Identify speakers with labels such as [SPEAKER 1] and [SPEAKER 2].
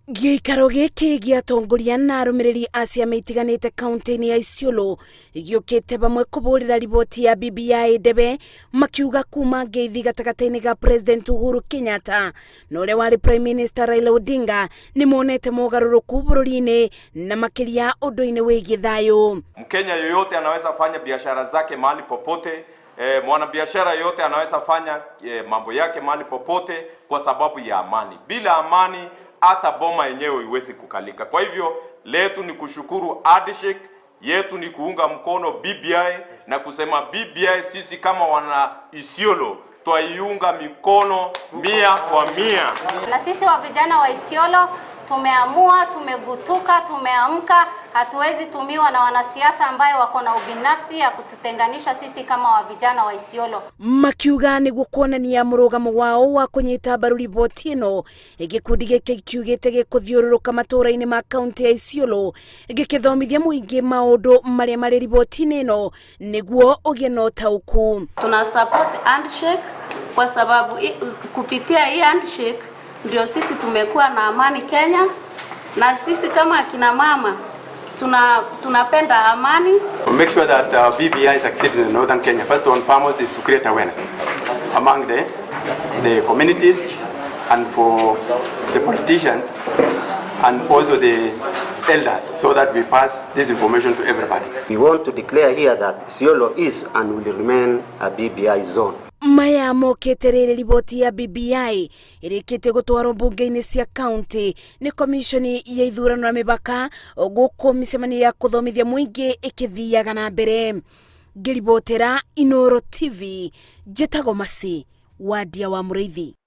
[SPEAKER 1] Gĩikaro gĩkĩ gĩa atongoria na arũmĩrĩri a ciama itiganĩte kaunti-inĩ ya Isiolo gĩũkĩte vamwe kũbũrĩra riboti ya BBI ndebe, makiuga kuma ngeithi gatagatĩ-inĩ ga President Uhuru Kenyatta na ũrĩa warĩ Prime Minister Raila Odinga nĩ monete mogarũrũku bũrũri-inĩ na makĩria ũndũ-inĩ wĩgiĩ thayũ.
[SPEAKER 2] Mkenya yoyote anaweza fanya biashara zake mahali popote. Mwanabiashara yoyote anaweza fanya mambo yake mahali popote kwa sababu ya amani. Bila amani hata boma yenyewe iwezi kukalika. Kwa hivyo letu ni kushukuru handshake yetu ni kuunga mkono BBI na kusema BBI sisi kama wana Isiolo twaiunga mikono 100 kwa 100.
[SPEAKER 3] Na sisi wa vijana wa Isiolo tumeamua, tumegutuka, tumeamka. Hatuwezi tumiwa na wanasiasa ambayo wako na ubinafsi ya kututenganisha sisi kama wa vijana wa Isiolo.
[SPEAKER 1] Makiuga nĩguo kuonania mũrũgamo wao wa kũnyita mbaru riboti ĩno, gĩkundi gĩkĩ kiugĩte gĩkũthiũrũrũka matũũra-inĩ ma kaunti ya Isiolo gĩkĩthomithia mũingĩ maũndũ marĩa marĩ riboti-inĩ ĩno nĩguo ũgĩe na ũtaũku.
[SPEAKER 4] Tuna support handshake kwa sababu kupitia hii handshake ndio sisi tumekuwa na amani Kenya, na sisi kama akina mama tunapenda amani.
[SPEAKER 5] To make sure that BBI succeeds in northern Kenya, first and foremost is to create awareness among the communities and for the politicians and also the elders, so that we pass this information to everybody.
[SPEAKER 6] We want to declare here that Isiolo is and will remain a BBI zone.
[SPEAKER 1] Maya mokĩte rĩrĩ riboti ya BBI ĩrĩkĩtie gũtwarwo mbunge-inĩ cia kaunti nĩ komishoni ya ithurano na mĩbaka, gũkũ mĩcemanio ya kũthomithia mũingĩ ĩkĩthiaga na mbere. Ngĩribotera Inoro TV, njĩtagwo Masi Wadia wa Mũrĩithi.